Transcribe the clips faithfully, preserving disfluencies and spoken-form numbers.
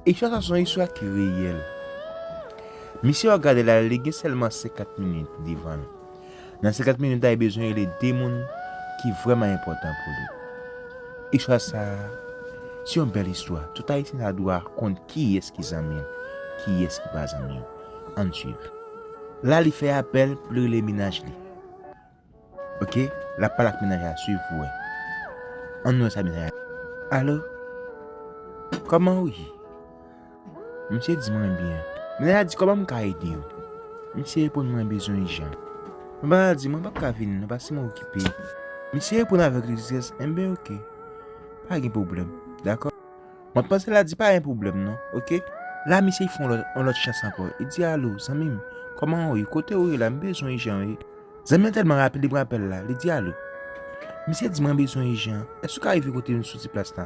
Istwa sa se yon istwa ki reyèl. Misye w ap gade la, li gen sèlman senkant minit devan l. Nan senkant minit la, li bezwen rele de moun ki vrèman enpòtan pou li. Istwa sa a, se yon bèl istwa. Tout Ayisyen ta dwe konn kiyès ki zanmi l, kiyès ki pa zanmi l. Ann swiv. La, li fè apèl pou l rele mennaj li. Oke, l ap pale ak mennaj la, swiv pou wè. Ann wè sa mennaj la. Alo? Kòman w ye? Misye di mwen byen. Mennaj la di kòman m ka ede w? Misye reponn mwen bezwen ijan. Mwen pa di mwen p ap ka vini non, paske mwen okipe. Misye reponn avèk lejistès, enben oke. Pa gen pwoblèm, dakò? Mwen panse l a di pa gen pwoblèm non, oke? La misye fè yon lòt, yon lòt chans ankò. Li di alo, zanmi m, kòman w ye? Kote w ye la? M bezwen ijan wi. Zanmi an tèlman rapid, li pran apèl la, li di alo. Misye di mwen bezwen ijan, èske w ka rive kote m sou ti plas la?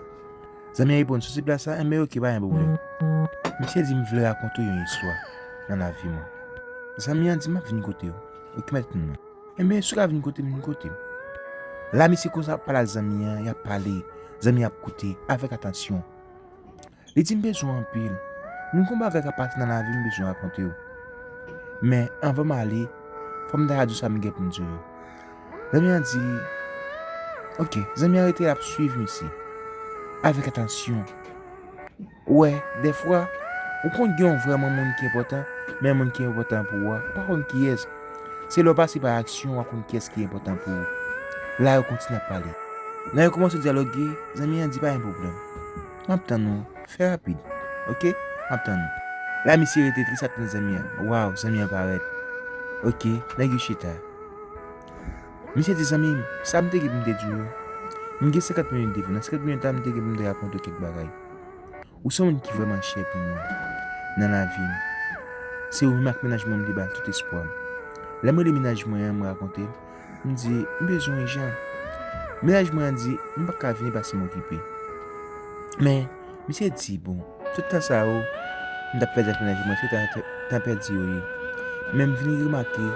Zanmi an reponn sou ti plas la, enben oke, pa gen pwoblèm. Misye di m vle rakonte w yon istwa nan lavi mwen. Zanmi an di m ap vin kote w. Oke, mèt moun nan. Enben, si w ka vin kote m, vin kote m. La, misye kòmanse ap pale ak zanmi an, y ap pale, zanmi an ap koute avèk atansyon. Li di m bezwen w anpil. M gen yon bagay k ap pase nan lavi m bezwen rakonte w. Men, anvan m ale, fò m ta di w sa m gen pou m di w yo. Zanmi an di, oke, zanmi an rete l ap swiv misye avèk atansyon. Ou wè, dèfwa, ou konn gen yon vrèman moun ki enpòtan, men moun ki enpòtan pou ou a, ou pa konn kiyès. Se lè w pase pa aksyon, w ap konn kiyès ki enpòtan pou ou. La, yo kontinye ap pale. Lè yo kòmanse dyaloge, zanmi an di pa gen pwoblèm. M ap tann ou, fè rapid, oke? M ap tann ou. La, misye rete tris ap tann zanmi an. Waw, zanmi an parèt. Oke, nèg yo chita. Misye di zanmi m, sa m te gen pou m te di w, m gen senkant minit devan. Nan senkant minit la, m te gen pou m te rakonte w kèk bagay. Ou se yon moun ki vrèman chè pou mwen nan lavi m. Se ou menm ak mennaj mwen m te ba tout espwa m. Lè m rele mennaj mwen an, m rakonte l, m di, m bezwen w ijan. Mennaj mwen an di, m pa ka vini paske m okipe. Men, misye di, bon, tout tan sa yo, m t ap pèdi ak mennaj mwen, se tan, tan pèdi yo ye. Men m vin remake,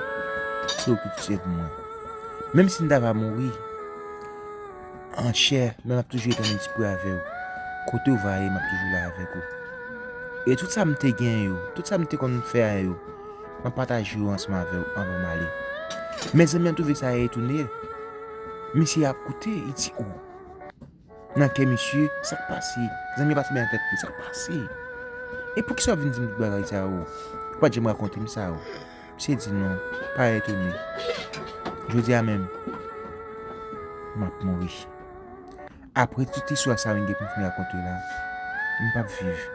se ou ki tou sèl pou mwen. Menm si m ta va mouri, an chè, men m ap toujou ret an espri avè w. Kote w va ye, m ap toujou la avèk ou. E tout sa m te gen yo, tout sa m te konn fè a yo, m ap pataje yo ansanm avè w anvan m ale. Men zanmi an twouve sa etone. Misye ap koute, li di, o. Nan kè misye, sa k pase? Zanmi an pase men nan tèt li, sa k pase? E poukisa w vin di m tout bagay sa yo? Ou pa t janm rakonte m sa yo. Misye di non, pa etone. Jodi a menm, m ap mouri. Apre tout istwa sa yo m gen pou m fin rakonte w la, m p ap viv.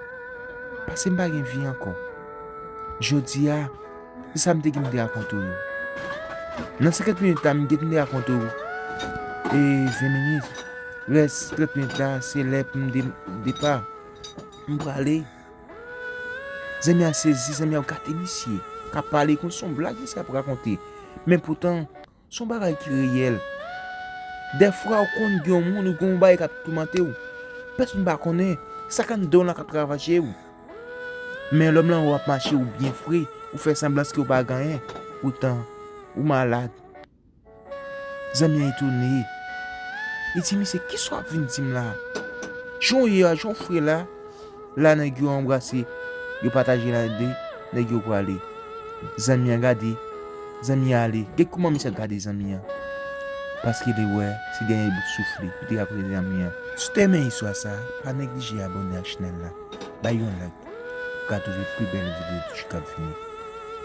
Paske m pa gen vi ankò. Jodi a, se sa m te gen pou m te rakonte w yo. Nan senkant minit la, m gen pou m te rakonte w, e, ven minit. Rès trant minit la, se lè pou m de-, depa. M prale. Zanmi an sezi, zanmi an ap gade misye k ap pale konsa, yon blag misye ap rakonte. Men poutan, se yon bagay ki reyèl. Dèfwa, ou konn gen yon moun, ou gen yon bagay k ap toumante w. Pèsonn pa konnen sa k anndan w lan k ap travaje w. Men lòm lan wè w ap mache, ou byen fre, ou fè sanblans ke w pa gen anyen. Poutan, ou malad. Zanmi an etone. Li di, misye, kisa w ap vin di m la? Jan w ye a, jan w fre la, la nèg yo anbrase, yo pataje nan de, nèg yo prale. Zanmi an gade, zanmi an ale. Gade kòman misye ap gade zanmi an. Paske li wè se dènye bout souf li pou te ap rele zanmi an. Si w te renmen istwa sa, pa neglije abòne ak chanèl la. Bay yon like. Ou ka twouve pi bèl videyo toujou k ap vini.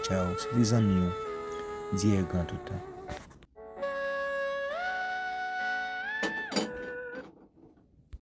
Tchaw, se te zanmi w, D R Grand Toutan.